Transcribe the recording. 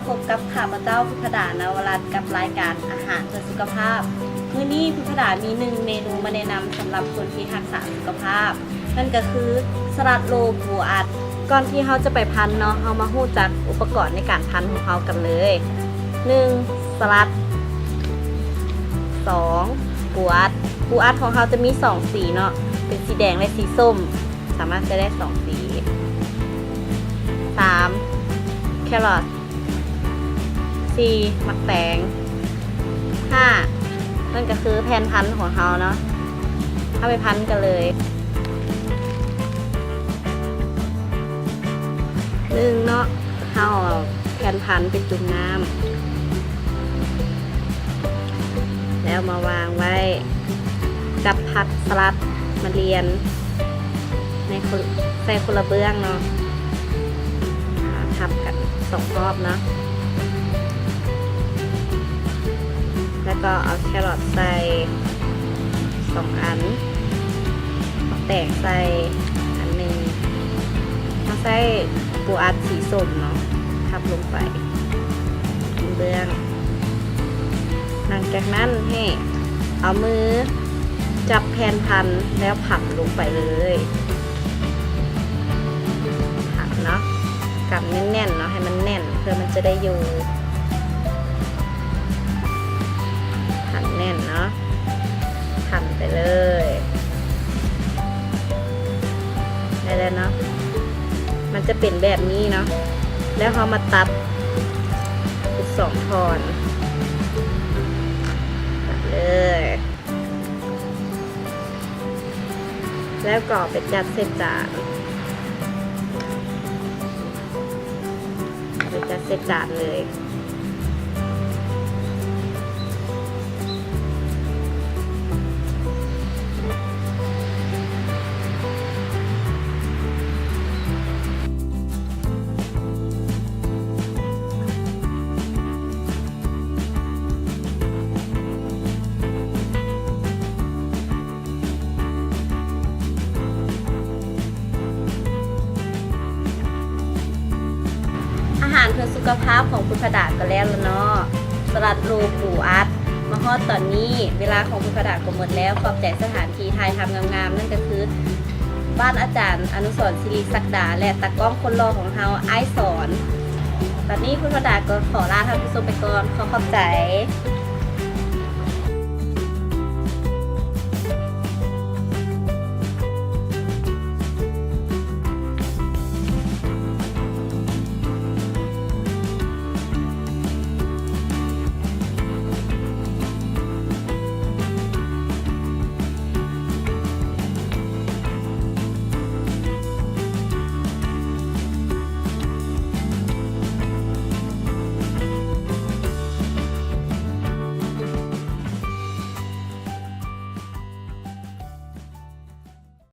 ພົບກັບຂ້າພະເຈົ້າ ພຸດທະດາ ນະວະລັດ ກັບລາຍການອາຫານເພື່ອສຸຂະພາບ. ມື້ນີ້ພຸດທະດາມີໜຶ່ງເມນູມາແນະນຳສຳລັບຄົນທີ່ຮັກສາສຸຂະພາບ, ນັ້ນກໍຄືສະລັດໂລປູອັດ. ກ່ອນທີ່ເຮົາຈະໄປພັນເນາະ, ເຮົາມາຮູ້ຈັກອຸປະກອນໃນການພັນຂອງເຮົາກັນເລີຍ. ໜຶ່ງ ສະລັດ. ສອງ ປູອັດ. ປູອັດຂອງເຮົາຈະມີສອງສີເນາະ, ເປັນສີແດງ ແລະ ສີສົ້ມ. ສາມາດໃຊ້ໄດ້ສອງສີ. ສາມ ແຄຣອດ. ສີ່ ໝາກແຕງ. ຫ້າ ນັ້ນກໍຄືແຜ່ນພັນຂອງເຮົາເນາະ. ເຮົາໄປພັນກັນເລີຍ. ໜຶ່ງເນາະ, ເຮົາເອົາແຜ່ນພັນໄປຈຸ່ມນ້ຳ ແລ້ວມາວາງໄວ້ກັບຜັກສະລັດ ມາລຽນໃນຄົນ ໃສ່ຄົນລະເບື້ອງເນາະ, ອາ ທັບກັນສອງຮອບເນາະ, ແລ້ວກໍເອົາແຄຣອດໃສ່ສອງອັນ, ໝາກແຕງໃສ່ອັນໜຶ່ງ, ເຮົາໃຊ້ປູອັດສີສົ້ມເນາະ ທັບລົງໄປ ເບື້ອງ. ຫຼັງຈາກນັ້ນໃຫ້ເອົາມືຈັບແຜ່ນພັນແລ້ວພັນລົງໄປເລີຍ. ພັນເນາະ, ກຳແໜ້ນໆເນາະ, ໃຫ້ມັນແໜ້ນ ເພື່ອມັນຈະໄດ້ຢູ່. ພັນແໜ້ນເນາະ, ພັນໄປເລີຍ. ໄດ້ແລ້ວເນາະ, ມັນຈະເປັນແບບນີ້ເນາະ. ແລ້ວເຮົາມາຕັດເປັນສອງທ່ອນ ຕັດເລີຍ. ແລ້ວກໍເອົາໄປຈັດໃສ່ຈານ, ເອົາໄປຈັດໃສ່ຈານເລີຍ. ອາຫານເພື່ອສຸຂະພາບຂອງພຸດທະດາກໍແລ້ວລະເນາະ, ສະລັດໂລປູອັດ. ມາຮອດຕອນນີ້ ເວລາຂອງພຸດທະດາກໍໝົດແລ້ວ. ຂອບໃຈສະຖານທີ່ຖ່າຍທຳງາມໆ ນັ້ນກໍຄື ບ້ານອາຈານອະນຸສອນ ສິລິສັກດາ ແລະ ຕາກ້ອງຄົນຫຼໍ່ຂອງເຮົາ ອ້າຍສອນ. ຕອນນີ້ພຸດທະດາກໍຂໍລາທ່ານຜູ້ຊົມໄປກ່ອນ. ຂໍຂອບໃຈ.